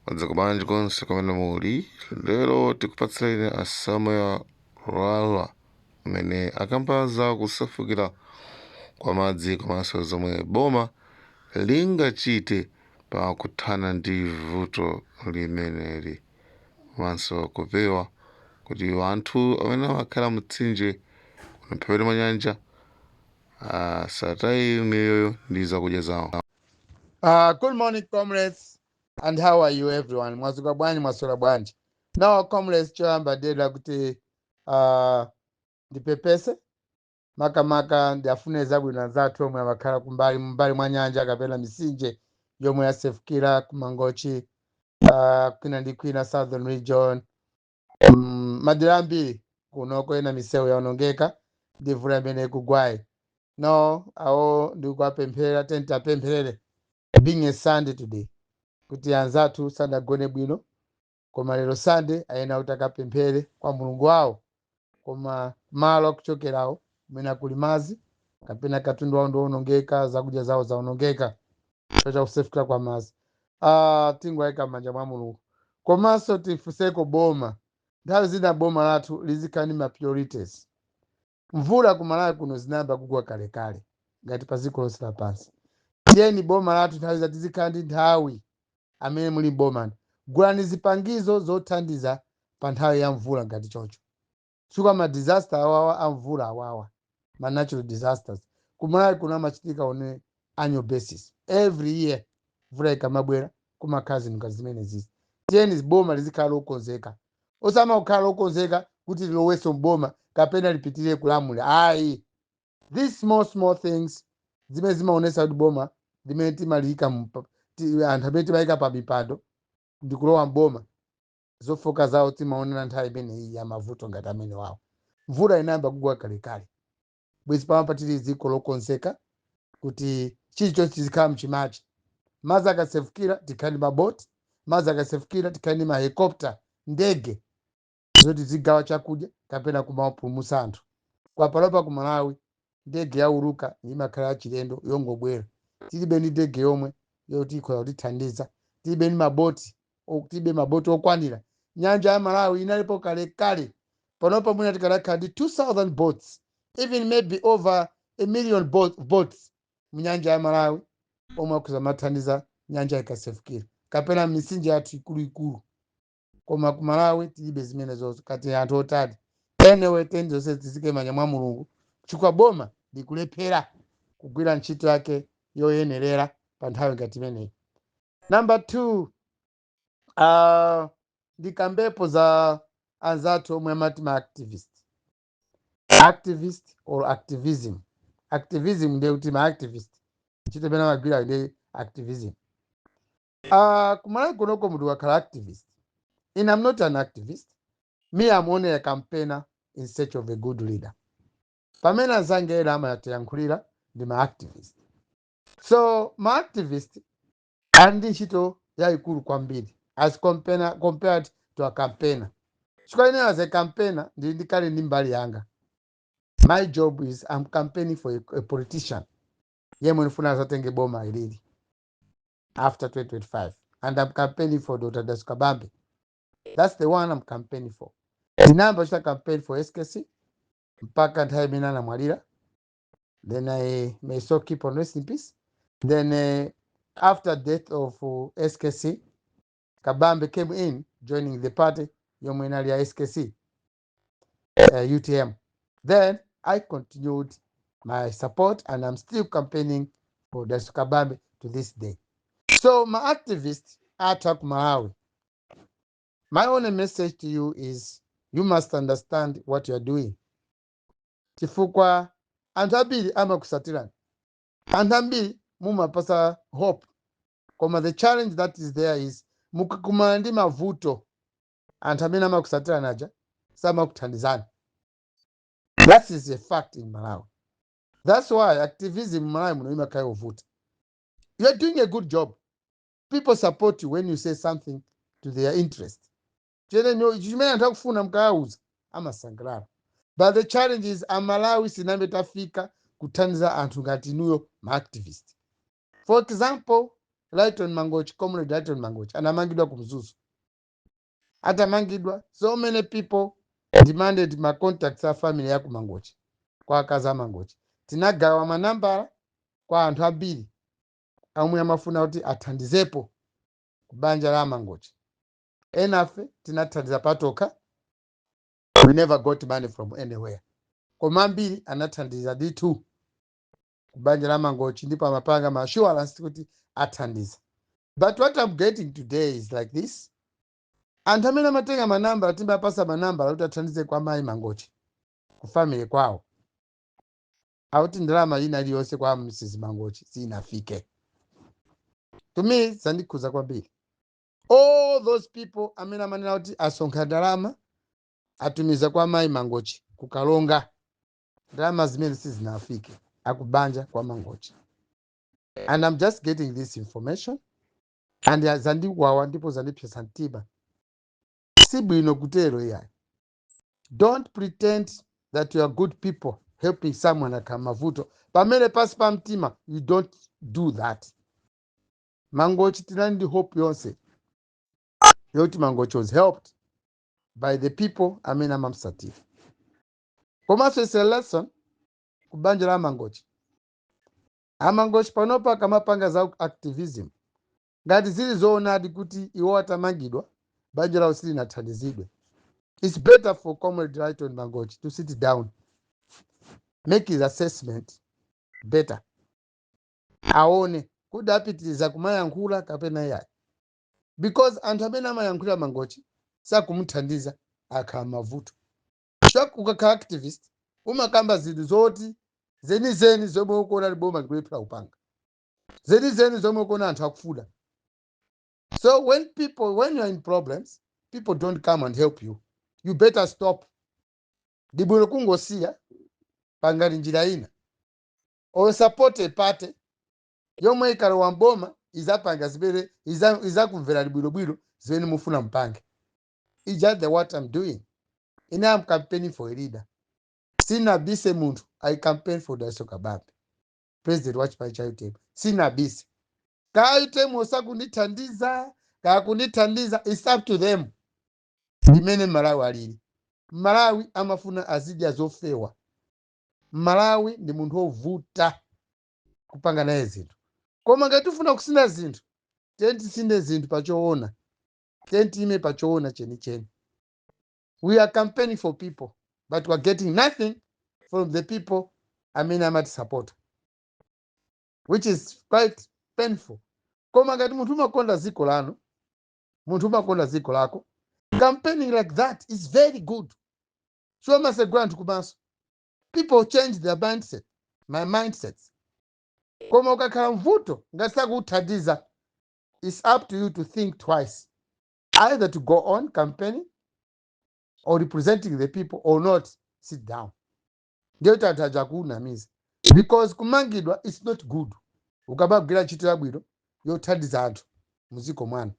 Madzuka bwanji konse kumene muli? Lero tikupatsireni a Samuel Lwara amene akamba za kusefukira kwa madzi komanso zomwe boma lingachite pa kuthana ndi vuto limeneli komanso kupewa kuti anthu amene amakhala mtsinje mphepete mwa nyanja asataye miyoyo ndi zakudya zawo. Good morning, comrades, and how are you, everyone? Mwazuka bwanji, mwaswera bwanji? Now, comrades, choyamba dela kuti ndipepese makamaka ndiafune zabwino anzathu omwe amakhala kumbali mbali mwa nyanja kapena misinje yomwe yasefukira kuMangochi, kwina ndi kwina, Southern Region, madera ambiri kunoko ena misewu yaonongeka ndi mvula imene ikugwayi. No awo ndikuwapemphera, tentapempherere, being a Sunday today, kuti anzathu sadagone bwino, koma lero Sunday ayena kuti akapemphere kwa Mulungu wawo, koma malo akuchokerawo kumene kuli madzi kapena katundu wawo ndiwonongeka, zakudya zawo zawonongeka cha kusefukira kwa madzi. Tingoyika m'manja mwa Mulungu. Komanso tifunseko boma, nthawi zina boma lathu lizikhala ndi ma priorities. Mvula kuMalawi kuno zinayamba kugwa kalekale ngati pa dziko lonse lapansi. Tiyeni boma lathu nthawi zina tizikhala ndi nthawi, amene muli boma, gulani zipangizo zothandiza pa nthawi ya mvula ngati chocho, chifukwa ma disaster awawa a mvula awawa, ma natural disasters kuMalawi kuno amachitika on annual basis. Every year mvula ikamabwera kumakhala zinthu ngati zimene zizi. Tiyeni boma lizikhala lokonzeka, osama kukhala lokonzeka kuti lilowenso mboma kapena lipitirire kulamula, ayi. These small small things zimene zimaonesa kuti boma limene timaliyika anthu amene timayika pa mipando ndikulowa mboma, zofoka zawo timaonera nthawi imeneyi ya mavuto ngati amene wawo. Mvula inayamba kugwa kalekale, bwezi pamapa tili dziko lokonzeka kuti chilichonse chizikhala mchimachi. Madzi akasefukira tikhale ndi maboti, madzi akasefukira tikhale ndi mahelikopta, ndege zoti zigawa chakudya kapena kumapulumutsa anthu. Kwa palopa ku Malawi ndege yauluka imakhala yachilendo yongobwera. Tilibe ndi ndege yomwe yoti ikhoza kutithandiza, tilibe ndi maboti, tilibe maboti okwanira. Nyanja ya Malawi inalipo kalekale. Panopa mwina tikanakhala ndi 2000 boats, even maybe over a million boats munyanja ya Malawi omwe akhoza mathandiza nyanja ikasefukira kapena mitsinje yathu ikuluikulu, koma ku Malawi tilibe zimenezozo kati anthu otali. Anyway, teni zonse tizike manja mwa Mulungu, chifukwa boma likulephera kugwira ntchito yake yoyenerera pa nthawi ngati imeneyi. Number two, ndikambepo za anzathu omwe amati ma activist, activist or activism. Activism ndiye kuti ma activist ntchito imene amagwira ndiye activism. KuMalawi kunoko munthu wakhala activist, in I'm not an activist. Me, I'm only a campaigner in search of a good leader, pamene anzange ena amatiyankhulira ndi ma activist. So ma activist ali ndi ntchito yayikulu kwambiri as compared to a campaigner, chifukwa ine as a campaigner ndili ndikale ndi mbali yanga. My job is I'm campaigning for a politician yemwe ndifuna azatenge boma ilili after 2025, and I'm campaigning for Dr. Dalitso Kabambe. That's the one I'm campaigning for. Ndinayamba kuchita campaign for SKC mpaka nthawi imene anamwalira. Then I may so keep on rest in peace. Then after death of SKC, Kabambe came in, joining the party yomwe inali ya SKC, UTM. Then I continued my support and I'm still campaigning for Dalitso Kabambe to this day. So my activist athu ku Malawi, my only message to you is you must understand what you are doing, chifukwa anthu ambiri amakusatirani, anthu ambiri mumapasa hope, koma the challenge that is there is mukakumana ndi mavuto, anthu amene amakusatirani aja samakuthandizani. That is a fact in Malawi. That's why activism Malawi muno imakhala yovuta. You are doing a good job, people support you when you say something to their interest, chene chimene anthu akufuna mukawauza amasangalala. But the challenge is aMalawi sinambe tafika kuthandiza anthu ngati inuyo maactivist. For example, Lighton Mangochi, Comrade Lighton Mangochi anamangidwa ku Mzuzu. Atamangidwa, so many people demanded ma contacts a family ya ku Mangochi, kwa akazi a Mangochi. Tinagawa manambala kwa anthu ambiri omwe amafuna kuti athandizepo ku banja la Mangochi. Enafe tinathandiza patokha, we never got money from anywhere, koma ambiri anathandiza ndithu ku banja la Mangochi ndipo amapanga ma assurance kuti athandiza. But what I'm getting today is like this: anthu amene amatenga manambala, timapasa manambala kuti athandize kwa mayi Mangochi, ku family kwawo, akuti ndalama ina iliyonse kwa Mrs Mangochi sinafike. To me, zandikhuza kwambiri. All those people amene amanena kuti asonkha ndalama, atumiza kwa mayi Mangochi kukalonga, ndalama zimene sizinafike akubanja kwa Mangochi. And I'm just getting this information and zandiwawa ndipo zandipsesa mtima. Sibwino kutero iyayi. Don't pretend that you are good people helping someone akamavuto pamene pasi pa mtima you don't do that. Mangochi, tinali ndi hope yonse yoti Mangochi was helped by the people amene amamsatira. Komanso it's a lesson ku banja la Mangochi. Amangochi panopa akamapanga za activism, ngati zili zoonadi kuti iwo atamangidwa banja lawo silinathandizidwe, it's better for Comrade Lighton Mangochi to sit down, make his assessment better, aone kuti apitiriza kumayankhula kapena yayi, because anthu amene amayankhula Mangochi sakumuthandiza akhala mavuto. Ukakhala activist, umakamba zinthu zoti zenizeni zomwe ukuona liboma likulephera kupanga, zenizeni zomwe ukuona anthu akufuna. So when you're in problems, people don't come and help you, you better stop. Ndibwino kungosiya, pangani njira ina or support a party yomwe ikalowa mboma izapanga zimene izakumverani bwinobwino zimene mufuna mpange. It's just the what I'm doing. Ine am campaigning for a leader. Sinabise munthu, I campaign for Dalitso Kabambe, president wa chipani cha UTM. Sinabise. Ka UTM osakundithandiza, kakundithandiza, it's up to them. Ndimene Malawi alili. Malawi amafuna azidya zofewa. Malawi ndi munthu wovuta kupanga naye zinthu. Koma ngati tifuna kusintha zinthu, tiye tisinthe zinthu pachoona, tiye tiyime pachoona chenicheni. We are campaigning for people, but we are getting nothing from the people amene amatisapota, which is quite painful. Koma ngati munthu umakonda dziko lanu, munthu umakonda dziko lako, campaigning like that is very good. So amasegula anthu kumaso, people change their mindset, my mindsets. Koma ukakhala mvuto, ngati sakuthandiza, it's up to you to think twice, either to go on campaigning or representing the people or not, sit down. Ndiyo kuti anthu aja kuunamiza, because kumangidwa is not good ukamagwira ntchito yabwino yothandiza anthu muziko mwanu.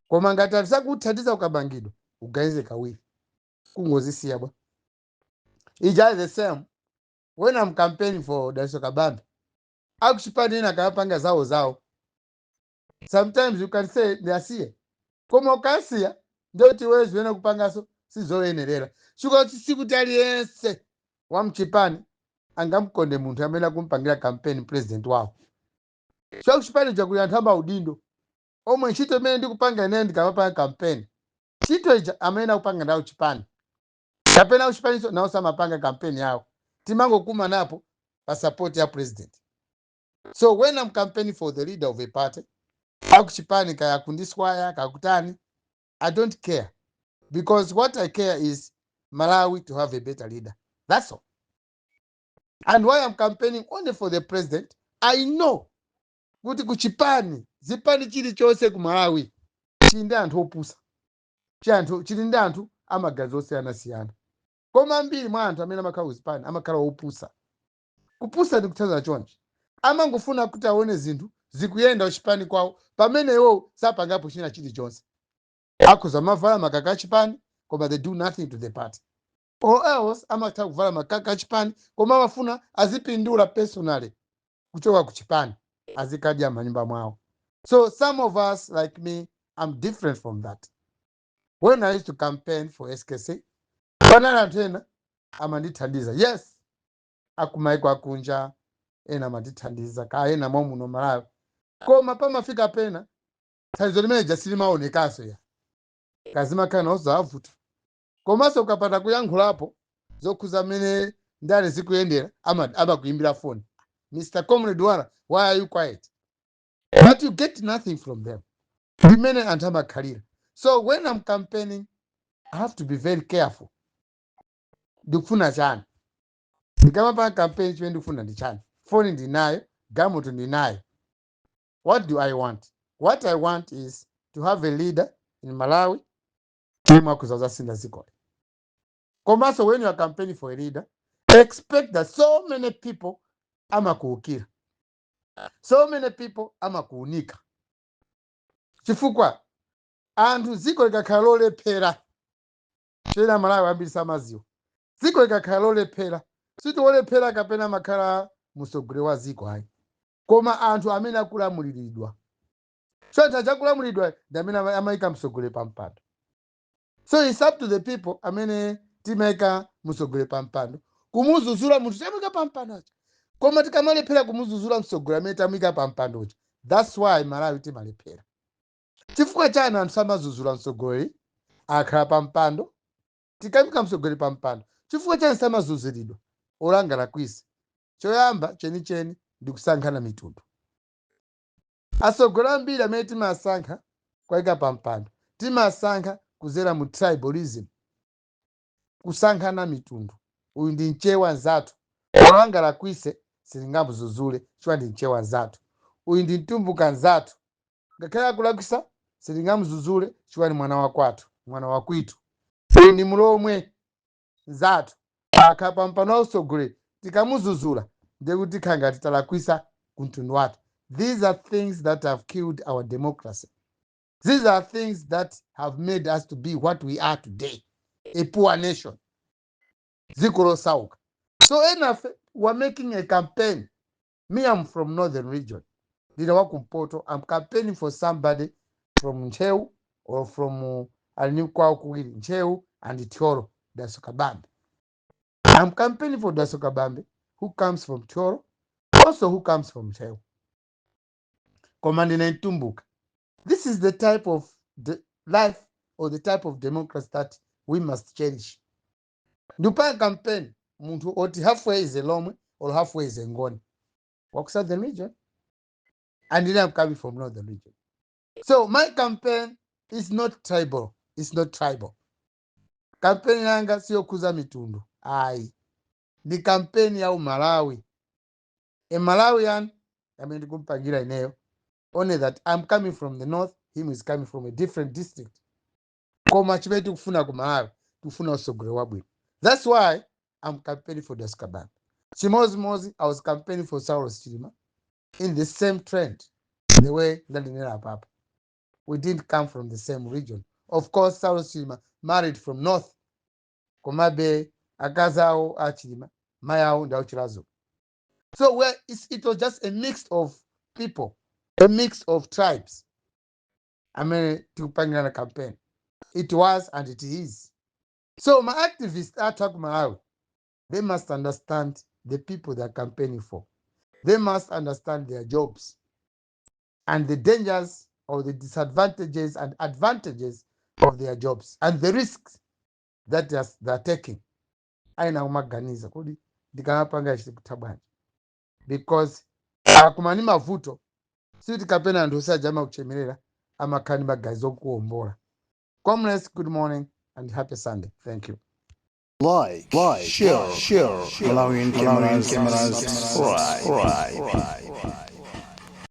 Koma ngati anthu sakuthandiza ukamangidwa, uganize kawiri, kungozisiya bwa. It's just the same when I'm campaigning for Dalitso Kabambe, akuchipani ena akapanga zawo zawo, sometimes you can say ndasiye. Koma ukasiya, ndoti iweyo zimene kupangaso sizoyenerera, chifukwa sikuti aliyense wamchipani angamkonde munthu amene akumpangira campaign president wawo. So kuchipani chakuli anthu amaudindo omwe ntchito imene ndikupanga ineyo ndikamapanga campaign, ntchito ija amene akupanga nawo chipani kapena kuchipaniso nawo samapanga campaign yawo, timangokuma napo pa support ya president. So when I'm campaigning for the leader of a party, akuchipani kaya kundiswaya kakutani, I don't care, because what I care is Malawi to have a better leader, that's all. And why I'm campaigning only for the president, I know kuti kuchipani, zipani chilichonse ku Malawi chili ndi anthu opusa, chi anthu chili ndi anthu amaganizo osiyanasiyana. Koma ambiri mwa anthu amene amakhala kuzipani amakhala opusa. Kupusa ndi kuthandiza chonchi, amangofuna kuti aone zinthu zikuyenda kuchipani kwawo pamene iwo sapangapo china chilichonse. Akhoza mavala makaka achipani, koma they do nothing to the party, or else amatha kuvala makaka achipani, koma amafuna azipindula personally kuchoka kuchipani, azikadya manyumba mwawo. So some of us, like me, I'm different from that. When I used to campaign for SKC, panali anthu ena amandithandiza, yes, akumaiko akunja ena amandithandiza, ka ena mwamuno Malawi, koma pamafika pena thandizo limene silimaonekanso ya kazimakhala nawo zavuta. Komanso ukapanda kuyankhulapo zokhuza mmene ndale zikuyendera, amakuyimbira foni, "Mr Comrade Wara, why are you quiet?" But you get nothing from them. Ndimene anthu amakhalira. So when I'm campaigning, I have to be very careful. Ndikufuna chani? Ndikamapanga campaign, chimene ndikufuna ndi chani? Foni ndinayo, galimoto ndinayo. What do I want? What I want is to have a leader in Malawi yemwe akhoza kuzasintha dzikoli. Komanso when you are campaigning for a leader, expect that so many people amakuukira, so many people amakuunika, chifukwa anthu dziko likakhala lolephera, chena Malawi ambiri samaziwa, dziko likakhala lolephera, siti wolephera kapena amakhala mtsogoleri wa dziko ayi, koma anthu amene akulamuliridwa. So anthu achakulamulidwa ndi amene amayika mtsogoleri pa mpando. So it's up to the people amene timayika mtsogoleri pa mpando kumuzuzula munthu tamuyika pa mpando aja. Koma tikamalephera kumuzuzula mtsogoleri amene tamuyika pa mpando uja, that's why Malawi timalephera. Chifukwa chani anthu samazuzula mtsogoleri akhala pa mpando? Tikamuyika mtsogoleri pa mpando, chifukwa chani samazuzuliridwa olanga lakwisa? Choyamba chenicheni ndi kusankhana mitundu. Atsogoleri ambiri amene timasankha kuwayika pa mpando, timasankha kuzera mu tribalism, kusankhana mitundu. Uyu ndi Mchewa nzathu, olanga lakwise sitingamuzuzule chifukwa ndi Mchewa nzathu. Uyu ndi Mtumbuka nzathu, ngakhale akulakwisa sitingamuzuzule chifukwa ni mwana wakwathu, mwana wakwitu. Uyu ndi Mulomwe nzathu, akhala pa mpando wa utsogoleri, tikamuzuzula ndiye kuti tikhala ngati talakwisa ku mtundu wathu. These are things that have killed our democracy. These are things that have made us to be what we are today, a poor nation, dziko losauka. So enafe we're making a campaign. Me, I'm from Northern Region, ndine wakumpoto. I'm campaigning for somebody from Ntcheu or from ali kwawo kuwiri, Ntcheu and Thyolo, Daso Kabambe. I'm campaigning for Daso Kabambe, who comes from Thyolo, also who comes from Ntcheu, koma ndine Mtumbuka. This is the type of the life or the type of democracy that we must cherish. Ndipanga campaign munthu oti halfway is a Lomwe or halfway is a Ngoni waku Southern Region, and then I'm coming from Northern Region. So my campaign is not tribal. It's not tribal. Campaign yanga siyokhuza mitundu ayi, ndi campaign ya Umalawi, a Malawian amene ndikumpangira ineyo, only that I'm coming from the north, him is coming from a different district. Koma chimene tikufuna ku Malawi, tikufuna utsogoleri wabwino. That's why I'm campaigning for Dalitso Kabambe. Chimozimozi I was campaigning for Saulos Chilima in the same trend, the way ndandinena apapa. We didn't come from the same region. Of course, Saulos Chilima married from north, komabe akazi awo aChilima, mayi awo ndi auChiradzulu. So it was just a mix of people, a mix of tribes amene tikupangirana campaign. It was and it is. So my activists athu aku Malawi, they must understand the people they're campaigning for. They must understand their jobs and the dangers or the disadvantages and advantages of their jobs and the risks that they're taking. Aina kumaganiza kuti ndikamapanga ichi kutha bwanji, because akumani mavuto sikuti kapena anthu osaja amakuchemerera, amakhala ndi magazi okuwombola. Comrades, good morning and happy Sunday. Thank you. Like, share, share, Malawian cameras, subscribe.